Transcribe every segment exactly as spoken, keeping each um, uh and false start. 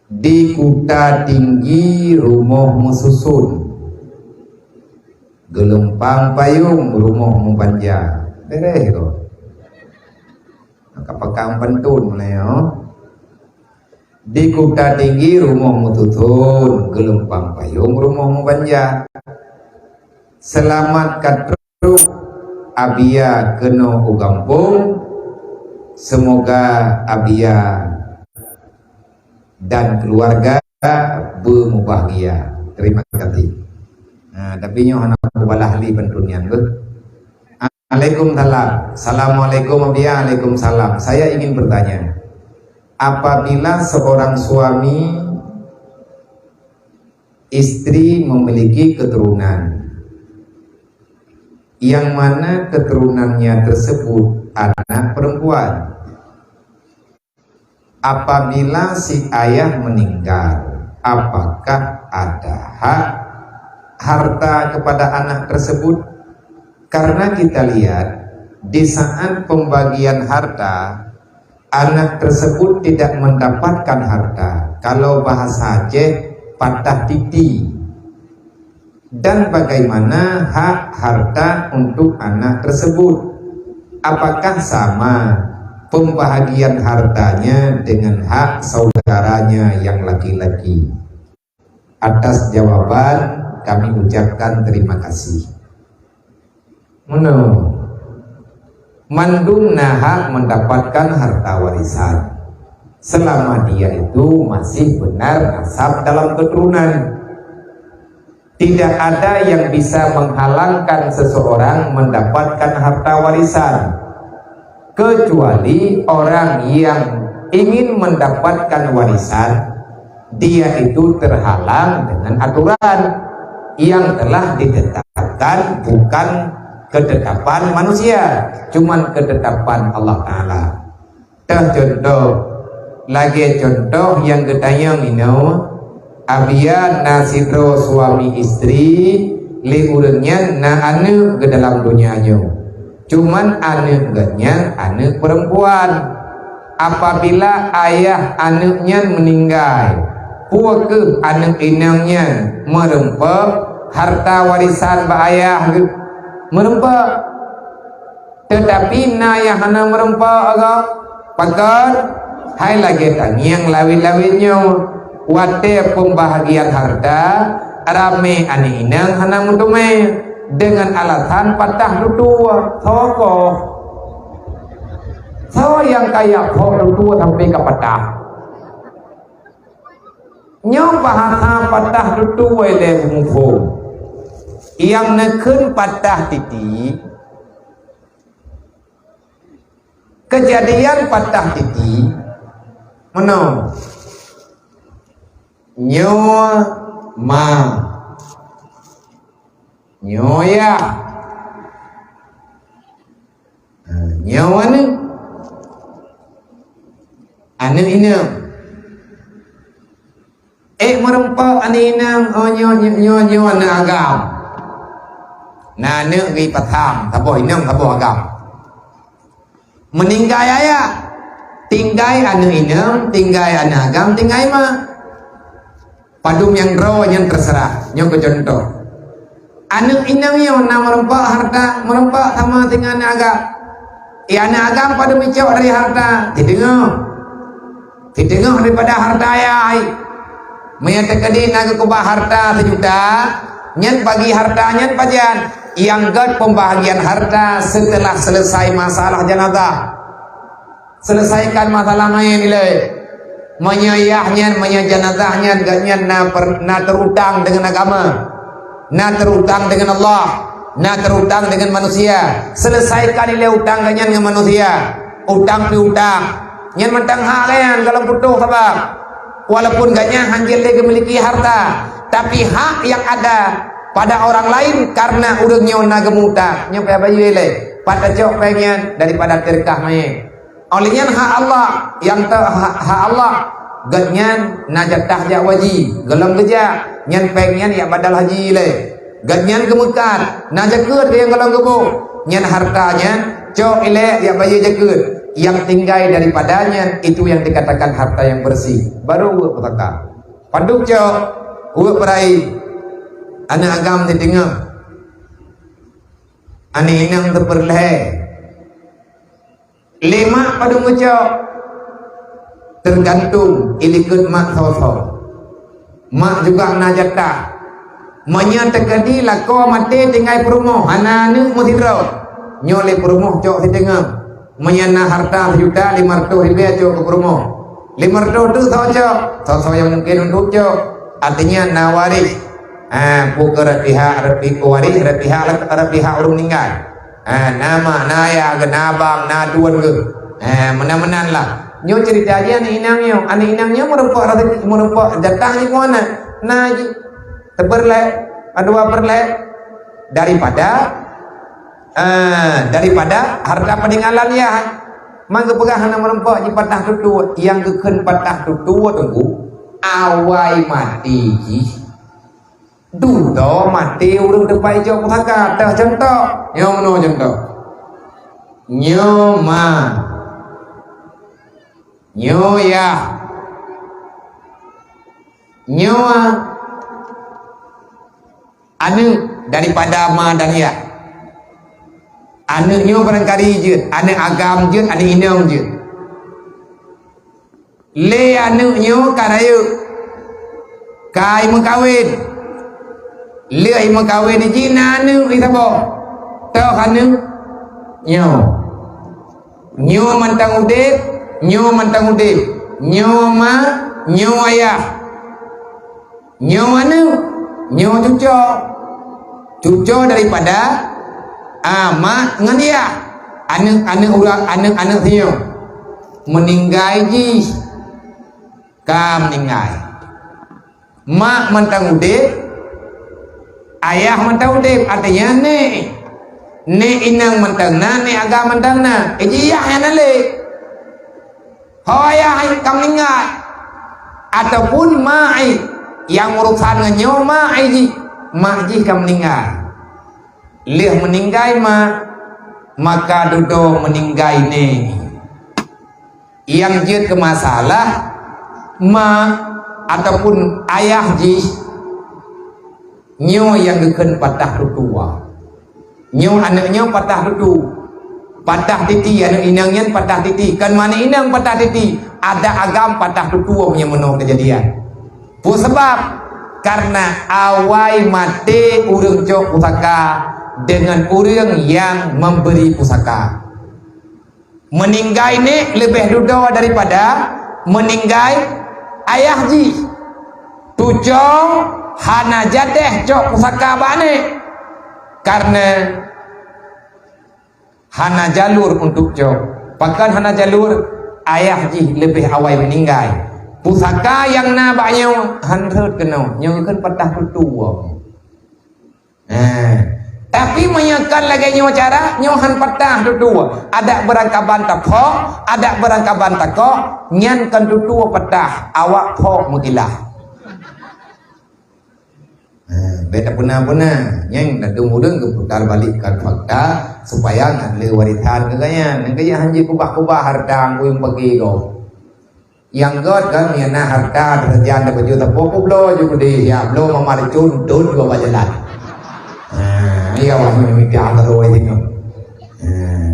Di Kuta Tinggi rumoh meususun, geulumpang payong rumoh meubanja. Beureh ko. Ka pakang pantôn mulai, oh. Di Kuta Tinggi rumoh meususun, geulumpang payong rumoh meubanja. Seulamat ka trok Abia keunoe u gampông, seumoga Abia dan keuluwarga beumubahgia. Terima kasih. Nah, tapi nyoe hana kubalah lé pantôn nyan beuh. Alaikumsalam. Assalamualaikum, Abia. Alaikumsalam. Saya ingin bertanya, apabila seorang suami istri memiliki keturunan, yang mana keturunannya tersebut anak perempuan. Apabila si ayah meninggal, apakah ada hak harta kepada anak tersebut? Karena kita lihat, di saat pembagian harta, anak tersebut tidak mendapatkan harta. Kalau bahasa Aceh, patah titi. Dan bagaimana hak harta untuk anak tersebut? Apakah sama pembahagian hartanya dengan hak saudaranya yang laki-laki? Atas jawaban kami ucapkan terima kasih. Meunoe, mandum na hak mendapatkan harta warisan selama dia itu masih benar nasab dalam keturunan. Tidak ada yang bisa menghalangkan seseorang mendapatkan harta warisan, kecuali orang yang ingin mendapatkan warisan, dia itu terhalang dengan aturan yang telah ditetapkan, bukan ketetapan manusia, cuman ketetapan Allah Taala. Teuh contoh, lagée contoh nyang geutanyong inoe, Abia na sidroe suami istri, lé ureuëng nyan na aneuëk geudalam donya nyoe. Cuman aneuëk geuh nyan aneuëk peurempuan. Apabila ayah aneuëk nyan meuninggai, peu kheueh aneuëk inong nyan meureumpok harta warisan bak ayah geuh? Meureumpok. Teutapi na nyang hana meureumpok agam. Pakon? Hai lagée tangieng lawét-lawét nyoe, watée peumbahagian harta, ramé aneuëk inong hana meuteumé deungon alasan patah tutoe. Soe koh? Soe nyang kaya phok tutoe sampai ka patah? Nyoe bahasa patah tutoe lé muphom. Nyang neukheun patah titi, keujadian patah titi meunoe. Nyoe ma, nyoe yah. Ha, nyoe aneuëk. Aneuëk inong. Eh, meureumpok aneuëk inong, oh, nyoe, nyoe, nyoe, nyoe aneuëk agam. Na aneuëk geuh pasang, saboh inong, saboh agam. Meuninggai ayah, tinggai aneuëk inong, tinggai aneuëk agam, tinggai ma. Padum nyang droe nyan teuseurah, nyoe keu contoh. Aneuëk inong nyoe na meureumpok harta, meureumpok sama singoh aneuëk agam. Iya aneuëk agam padum icok dari harta, sideungoe. Sideungoe daripada harta ayah hai. Meunyoe teukeudi na geukeubah harta sijuta, nyan bagi harta nyan pajan? Nyang gét pembahagian harta setelah selesai masalah jenazah. Selesaikan masalah manyét ilée. Meunyoe yah nyan, meunyoe jenazah nyan, gét nyan na per-, na terutang deungon agama. Na terutang deungon Allah, na terutang deungon manusia. Selesaikan ilée utang gét nyan ngon manusia. Utang piutang. Nyan mantong hak gét nyan, golom putôh sabab. Walaupun gét nyan hanjeuet lé geumiliki harta, tapi hak yang ada pada orang lain karena ureuëng nyoe na geumutang. Nyoe payah bayeue lé. Pat tacok péng nyan daripada teureukah manyét. Óh lheueh nyan hak Allah, nyang teu-, hak, hak Allah, gét nyan na jatah jak haji, golom geujak, nyan péng nyan jak badal haji lé. Gét nyan geumeukat, na jakeuet nyang golom geuboh, nyan harta nyan cok ilée jak bayeue jakeuet. Yang tinggai daripadanya itu yang dikatakan harta yang bersih. Baru weuek pusaka. Padub cok, weuek peurai. Aneuk agam sitingoh. Aneuk inong sipeurlhée. Lé mak padub meucok. Teugantung ilikot mak soe-soe. Mak juga na jatah. Meunyoe teukeudi lakoe maté tinggai peurumoh, hana aneuk meusidroe, nyoe lé peurumoh cok sitingoh. Meunyoe na harta sijuta limong reutôh ribée cok keu peurumoh. Limong reutôh tu soe cok? Soe-soe nyang mungken untuk cok. Artinya na waréh. Ha, peue keu rot pihak, rot pi-, waréh, rot pihak, rot pihak ureueng ninggai. Ha, na mak, na ayah geuh, na abang, na tuan geuh. Ha, meunan-meunan lah. Nyoe ceurita jih aneuk inong nyoe. Aneuk inong nyoe meureumpok rezeki, meureumpok jatah jih keu aneuk. Na jih. Teupeurlée, dua peurlée. Daripada, eh, daripada harta peninggalan yah. Man geupeugah hana meureumpok jih patah tutoe. Nyang geukheun patah tutoe teungku, awai maté jih. Dudoe maté ureueng teumpat ijok pusaka. Teuh cuntoh. Nyoe meunoe cuntoh. Nyoe ma. Nyoe yah. Nyoe aneuk daripada ma dan yah. Aneuk nyoe barangkali jeuet, aneuk agam jeuet, aneuk inong jeuet. Lé aneuk nyoe ka rayeuk, ka imeukawen. Lheueh imeukawen jih na aneuk isaboh. Toh aneuk nyoe. Nyoe mantong udeb, nyoe mantong udeb. Nyoe ma, nyoe ayah. Nyoe aneuk, nyoe cucoe. Cucoe daripada, a, mak ngon yah. Aneuk-aneuk ureueng, aneuk-aneuk sinyoe. Meuninggai jih. Ka meuninggai. Mak mantong udeb, ayah mantong udeb, artinya nek. Nek inong mantong na, nek agam mantong na. Eh, jih yah nyang na lé. Ho ayah ka meuninggai. Ataupun mak ai, nyang urusan ngon nyoe mak ai jih. Mak jih ka meuninggai. Lheueh meuninggai mak, maka dudoe meuninggai nek. Nyang jeuet keu masalah, mak ataupun ayah jih, nyoe nyang geukheun patah tutoe. Nyoe aneuk nyoe patah tutoe. Patah titi, aneuk inong nyan patah titi. Kon aneuk inong patah titi, adak agam patah tutoe meunyoe meunoe keujadian. Peue sabab? Karena awai maté ureueng cok pusaka deungon ureueng nyang memberi pusaka. Meuninggai nek leubeh dudoe daripada meuninggai ayah jih. Tucoe hana jadeh cok pusaka bak nek, karena hana jalur untuk cok. Pakon hana jalur? Ayah jih leubeh awai meuninggai. Pusaka nyang na bak nyoe han rhot keunoe, nyoe kheun patah tutoe. Nah, tapi meunyoe kon lagée nyoe cara, nyoe han patah tutoe. Adak beurangkaban taphok, adak beurangkaban takok, nyan kon tutoe patah, awak phok meukilah. Nah, bék tapuna-puna. Nyan ladum ureueng geuputar balikkan fakta supaya ngat le warisan keu gobnyan. Nyan keuh hanjeuet kubah-kubah hareuta ureueng pagée gob. Nyang gét kan, nyang na hareuta, teusajan, tapajoh, tapoh, bloe ju keudeh, ya, bloe mama racun, dot dua bak jalan. Ha, iya, wah, mita droe singoh. Ha,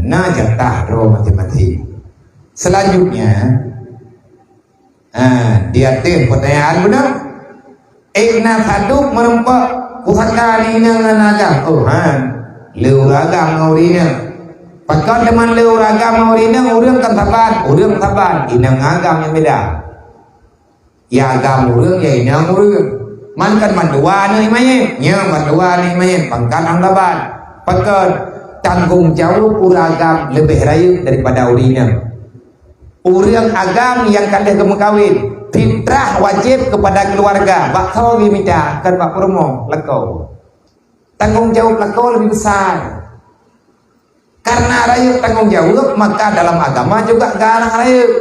na jatah droe masing-masing. Selanjutnya, ha, di ateueh pertanyaan beuna. Ék na sadub meureumpok pusaka aneuk inong ngon agam? Oh, han. Le ureueng agam ngon ureueng inong. Pakon teuma le ureueng agam ngon ureueng inong, ureueng kan saban, ureueng saban, inong ngon agam nyang beda. Ya agam ureueng, ya inong ureueng. Man kan mandua aneuk ié manyét, nyan mandua aneuk ié manyét, pangkat nyang saban. Pakon tanggong jaweueb ureueng agam leubeh rayeuk daripada ureueng inong. Ureueng agam nyang ka lheueh geumeukawen, fitrah wajéb keupada keuluwarga, bak soe geumita, kon bak peurumoh, lakoe. Tanggong jaweueb lakoe leubeh besar. Karena rayeuk tanggong jaweueb, maka dalam agama juga galak rayeuk.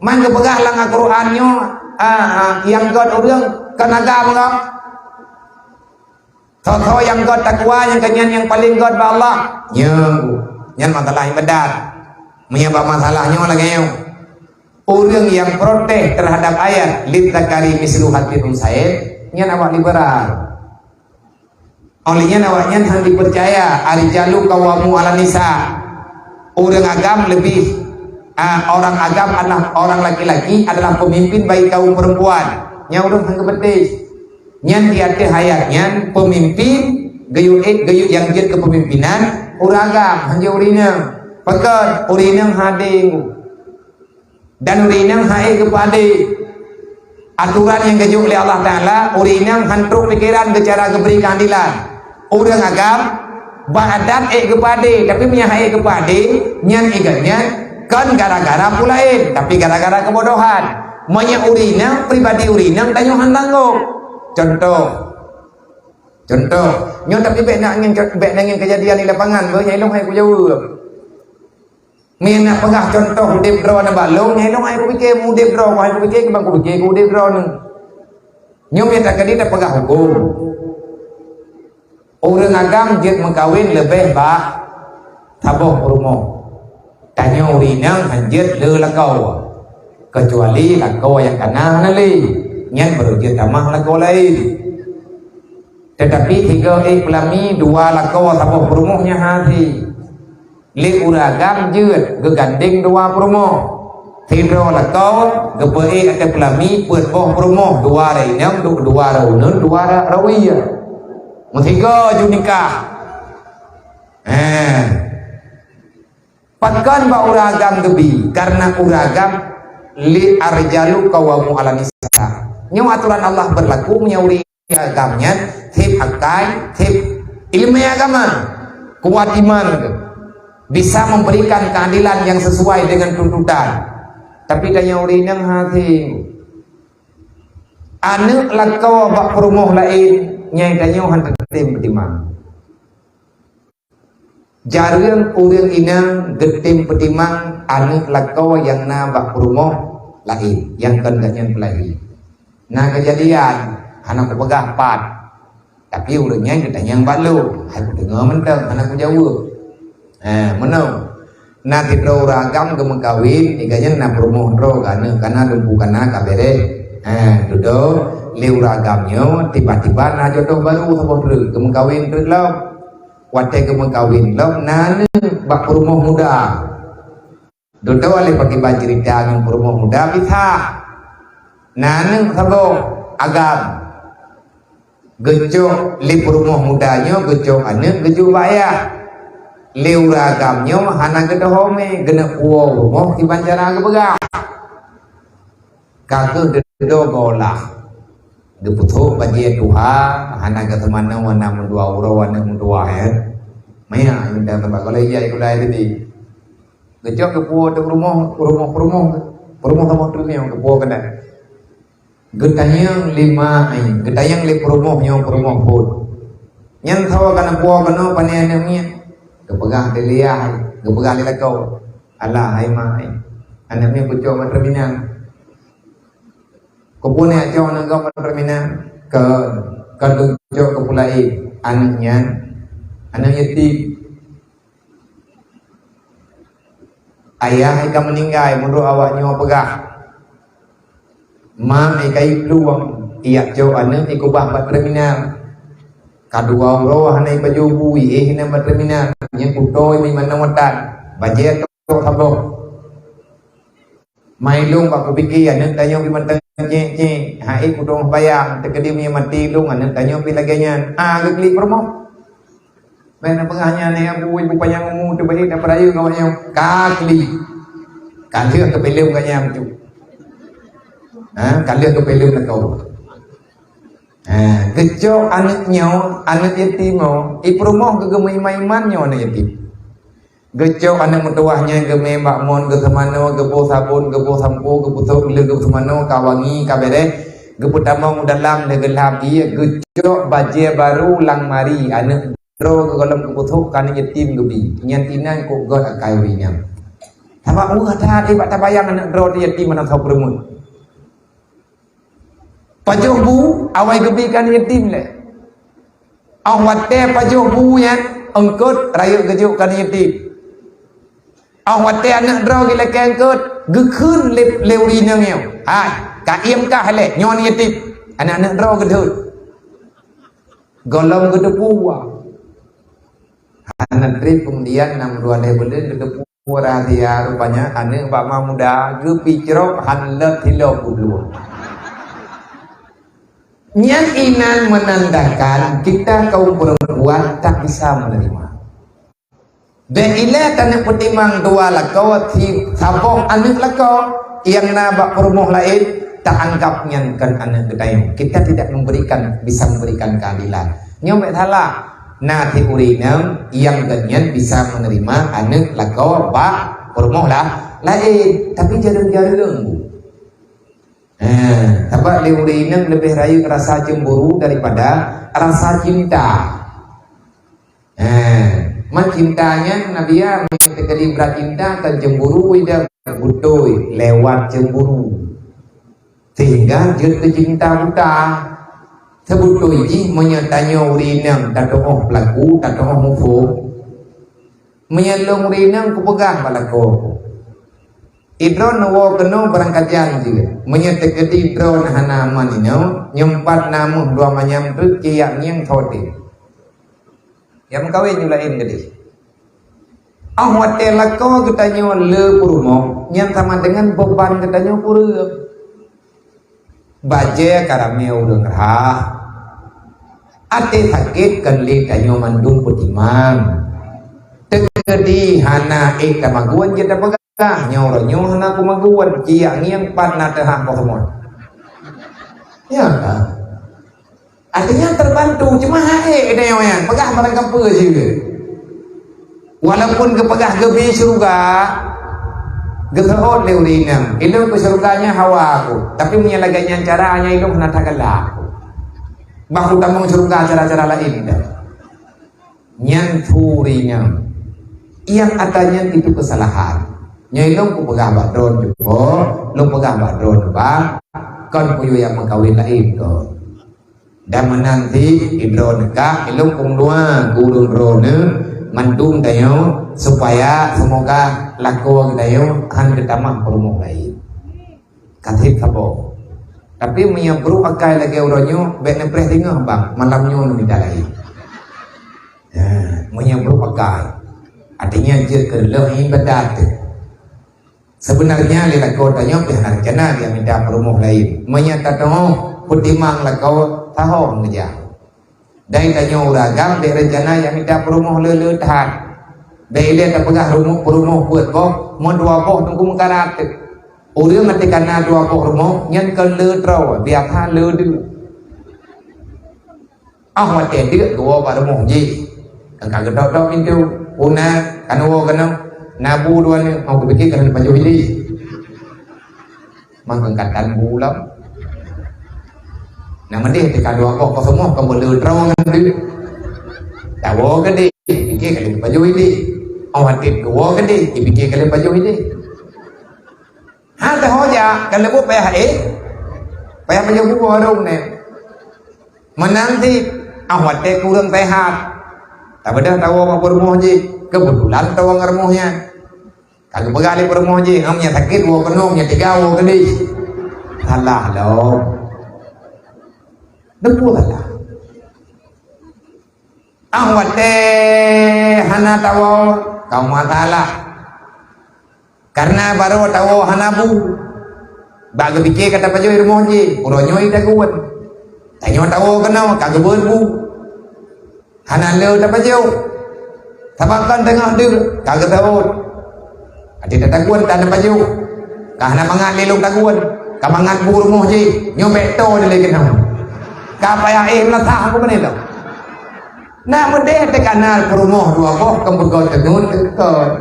Man geupeugah lam Al-Quran nyoe, ah, ah, nyang gét ureueng kon agam gob. Soe-soe nyang gét takwa, nyang keunyan nyang paleng gét bak Allah. Nyan, nyan masalah ibadat. Meunyoe bak masalah nyoe lagée nyoe, ureuëng nyang protes terhadap ayat "Lidzakari mislu hadzil unsayain", nyan awak liberal. Oleh nyan awak nyan hana dipercaya, "Ar-rijalu qawwamu 'alan nisa." Ureuëng agam lebih, ah, orang agam adalah orang laki-laki adalah pemimpin bagi kaum perempuan. Nyan ureuëng hana geupeuteh. Nyan di ateueh ayat nyan pemimpin geuyue ék geuyue nyang jeuet keu pemimpinan ureuëng agam, hana ureuëng inong. Pakon ureuëng inong hadeng dan ureuëng inong hana ék geupadé. Aturan nyang geujok lé Allah Taala, ureuëng inong hana trok pikeran keu cara geubri keuadilan. Ureuëng agam bak adat ék geupadé, tapi meunyoe hana ék geupadé, nyan igat nyan kon gara-gara peue laén, tapi gara-gara keubodohan. Meunyoe ureuëng inong, pribadi ureuëng inong tanyoe hana tanggong. Contoh, contoh, nyoe tapi bék na ngieng, bék na ngieng keujadian di lapangan, beuh, nyang ilong hai kujaweueb. Meunyoe na peugah contoh udeb droeneuh bak lôn, nyang ilong hai kupike udeb droe, hai kupike keuban kupike keu udeb droeneuh. Nyoe mita keudeh tapeugah huköm. Ureuëng agam jeuet meukawen leubeh bak saboh peurumoh. Tanyoe ureuëng inong hana jeuet le lakoe, keucuali lakoe nyang kana hana lé, nyan barô jeuet tamah lakoe laén. Teutapi sigoe ék peulami dua lakoe saboh peurumoh nyan hase. Lé ureuëng agam jeuet geugandeng dua peurumoh. Sidroe lakoe geupeuék ateueh peulami peuet boh peurumoh, dua rot inong, du-, dua rot uneuen, dua rot rawie. Meusigoe ju nikah. Eh. Pakon bak ureuëng agam geubi? Karena ureuëng agam, "Li ar-rijalu qawwamu 'alan nisa." Nyoe aturan Allah berlaku meunyoe ureuëng agam nyan, seb akai, seb ileumé agama, kuat iman, bisa memberikan keadilan yang sesuai dengan tuntutan. Tapi tanyoe ureuëng inong hase. Aneuëk lakoe bak peurumoh laén, nyan tanyoe hana tatem peutimang. Jareueng ureuëng inong geutem peutimang aneuëk lakoe nyang na bak peurumoh laén, nyang kon gobnyan peulahé. Na keujadian, hana kupeugah pat, tapi ureuëng nyan geutanyong bak lôn, hai kudeungoe mantong, hana kujaweueb. Eh, meunoe. Na sidroe ureuëng agam geumeukawen, iga nyan na peurumoh droe keu aneuëk, kana dumpu kana ka béréh. Eh, dudoe lé ureuëng agam nyoe, tiba-tiba na jodoh barô saboh treuk, geumeukawen treuk lom. Watée geumeukawen lom, na aneuëk bak peurumoh muda. Dudoe lé pakriban ceurita ngon peurumoh muda, pisah. Na aneuëk saboh agam. Geucok lé peurumoh muda nyoe, geucok aneuëk geujok bak ayah. Lé ureuëng agam nyoe hana geudohome, geuneuk puwoe rumoh kiban cara geupeugah. Ka kheueh dudoe geuolah. Geupeusok bajée tuha, hana geuseumanoe, na meudoa uroe aneuëk meudoa, ya. Maya, minta tempat kalau ijai kulai tadi. Geucok geupuwoe teuk rumoh, rumoh, rumoh, rumoh rumoh tu nyoe geupuwoe keunan. Geutanyong lé ma, ai, geutanyong lé peurumoh nyoe peurumoh phon. Nyan sawa kana puwoe keunoe pane aneuëk miet. Geupeugah lé ayah, geupeugah lé lakoe. Alah, hai ma, ai. Aneuëk miet kucok bak terminal. Keupeue neujak cok aneuëk gob bak terminal? Keu, keu lôn cok keu peue laén. Aneuëk nyan, aneuëk yatim. Ayah ka meuninggai, meunurot awak nyoe peugah. Ma ka iplueng, ijak cok aneuëk ikeubah bak terminal. Ka dua uroe hana ipajoh bu, iéh inan bak terminal. Nyan kutoe mi manoe matan. Bajée trok saboh. Mai lôn bak kupike aneuëk tanyoe pih mantong cék-cék. Hai kutoe bayang, teukeudi meunyoe maté lôn aneuëk tanyoe pih lagée nyan. Ah, geuklik peurumoh. Bèk na peugah nyan, "Hai Abu, ibu panyang umu teubaik dan peurayeuk awak nyoe." Ka klik. Ka lheueh keu filem ka nyan tu. Ha, ka lheueh keu filem lakoe. Ha, geucok aneuëk nyoe, aneuëk yatim nyoe, ipeurumoh keu geumeuiman-iman nyoe aneuëk yatim. Geucok aneuëk meutuwah nyan geumé bak mon, geuseumanoe, geuboh sabon, geuboh sampo, geupeusok lé geuseumanoe, ka wangi, ka béréh, geupeutamong u dalam lé geulam ié, geucok bajée barô lam mari aneuëk. Droe geugohlom geupeusok keu aneuëk yatim geubi. Nyan inan kok göt akai ureuëng nyan. Sabab weueh that bak tabayang aneuëk droe yatim meunan saboh peurumoh. Pajoh bu awai geubi keu aneuëk yatim lé. Óh watée pajoh bu nyan eungkot rayeuk geujok keu aneuëk yatim. Oh watèe aneuk droe geulakèe eungkôt, geukheun lé, lé ureueng inong nyoe. Hai, ka iem kah lé, nyoe ni tip. Aneuk-aneuk droe geudhôt. Gohlom geuteupeue. Hana trép keumudian nam dua lhèe buleuen geuteupeue rahasia, rupanya aneuk bak ma muda geupicrok han lôt hilo geubloe. Nyan inan menandakan kita kaum perempuan tak bisa menerima. Bèk ilèe taneuk peutimang dua lakoe, si saboh aneuk lakoe nyang na bak peurumoh laén, taanggap nyan kon aneuk geutanyoe. Kita tidak memberikan, bisa memberikan keadilan. Nyoe bèk salah. Na si ureueng inong nyang gobnyan bisa menerima aneuk lakoe bak peurumoh la-, laén, tapi jareueng-jareueng. Eh, sabab lé ureueng inong leubeh rayeuk rasa cemburu daripada rasa cinta. Eh, man cinta nyan Nabi ya, meunyoe teukeudi brat cinta, kon cemburu ida beutôi lewat cemburu. Sehingga jeuet keu cinta buta. Seubutôi jih meunyoe tanyoe ureueng inong tatu'oh peulaku, tatu'oh muphom. Meunyoe lôn ureueng inong kupeugah bak lakoe ku, idroe neuwoe keunoe barangkajan jeuet. Meunyoe teukeudi droe hana man inoe, nyoe pat na meuh dua manyam treuk, keu jak ngieng tho teuh. Nyang meukawen nyang laén keudeh. Oh watèe lakoe geutanyoe le peurumoh, nyan sama deungon beuban geutanyoe kureueng. Bajèe ka ramè ureueng rhah. Até sakét kon lé tanyoe mandum peutimang. Teukeudi hana ék tamagun jeuet tapeugah, nyoe uroe nyoe hana kumagun, ci jak ngieng pat na teuhah boh seumot. Ya kan? Artinya terbantu, cuma hana ék tanyoe nyan, peugah barang kapeue jeuet. Walaupun geupeugah geubi syeuruga, geuseuôt lé ureueng inong, "Ilôn keu syeuruga nyan hawa ku, tapi meunyoe lagèe nyan cara nyan ilôn hana that galak ku. Bah kutamong syeuruga cara-cara laén dah." Nyan su ureueng inong. Nyang ata nyan itu kesalahan. Nyoe ilôn kupeugah bak droeneuh, lôn peugah bak droeneuh, bah, kon peuyuh nyang meukawen laén kon. Dan meunan cit, di droeneuh ka, ilôn kong dua gurèe droeneuh mandum tanyoe, supaya semoga lakoe geutanyoe han geutamah peurumoh laén. Ka sép saboh. Tapi meunyoe brôk akai lagèe uroe nyoe, bèk neupreh singoh bang, malam nyoe neumita laén. Ha, meunyoe brôk akai. Artinya jeuet keu lheueh ibadat. Sebenarnya lé lakoe tanyoe pih hana rencana geumita peurumoh laén. Meunyoe tatu'oh peutimang lakoe, sahoe ngeujak. Dan tanyoe ureueng agam bèk rencana jak mita peurumoh le-le that. Bèk ilèe tapeugah rumoh peurumoh peuet boh, meudua boh teungku meukarat. Ureueng até ka na dua boh rumoh, nyan kon le troe, biasa le deuek. Ah watèe deuek geuwoe bak rumoh jih. Ka geudok-dok pintoe, "Peue na, keuneuk woe keunoe?" "Na bu dua nyoe." Oh, geupike keuneuk pajoh ilèe. Mangkeueng katan bu lom. Nah, meudeh teuka dua boh kosong boh, kon beuleue droe ngon deuek. Tawoe keudeh, pike kali pajoh ilèe. Oh, watèe geuwoe keudeh, pike kali pajoh ilèe. Ha, teuhoja, ka leubuet payah éh. Payah pajoh bu warong nyan. Meunan cit, ah, watèe kureueng seuhat. Tabeudôh tawoe bak peurumoh jih, keubeutulan tawoe ngon rumoh nyan. Ka geupeugah lé peurumoh jih, "Ngon nyang sakét woe keunoe, nyang teuga woe keudeh." Salah lom. Deungoe salah. Ah, watèe hana tawoe, ka masalah. Kareuna barô tawoe hana bu. Bak geupike ka tapajoh rumoh jih, uroe nyoe tagun. Tanyoe tawoe keunoe, ka geubeuet bu. Hana le tapajoh. Sabab kon teungoh deuek ka geuseuôt. Até tatagun tan tapajoh. Ka hana mangat lé lôn tagun. Ka mangat bu rumoh jih. Nyoe bèk toe lé keunoe. Ka payah éh meulasah aku beuneulom. Nak meudeh teuka na peurumoh dua boh kon beugöt teungeut teukon.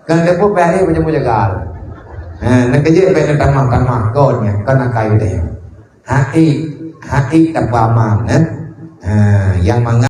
Kon teupeu payah éh macam jagal. Ha, nak keujeuet bèk neutamah-tamah kon nyan, kon akai udeh. Hai, hai tapeuaman, eh. Ha, nyang mangat